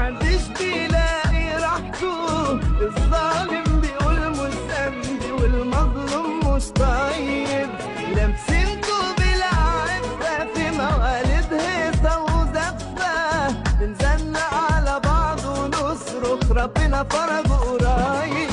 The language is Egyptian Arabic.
محدش بيلاقي راحته، الظالم بيقول مش ذنبي والمظلوم مش طيب. لابسين طوب العفة في موالد هيصة وزفة، بنزنق على بعض ونصرخ ربنا فرجه قريب.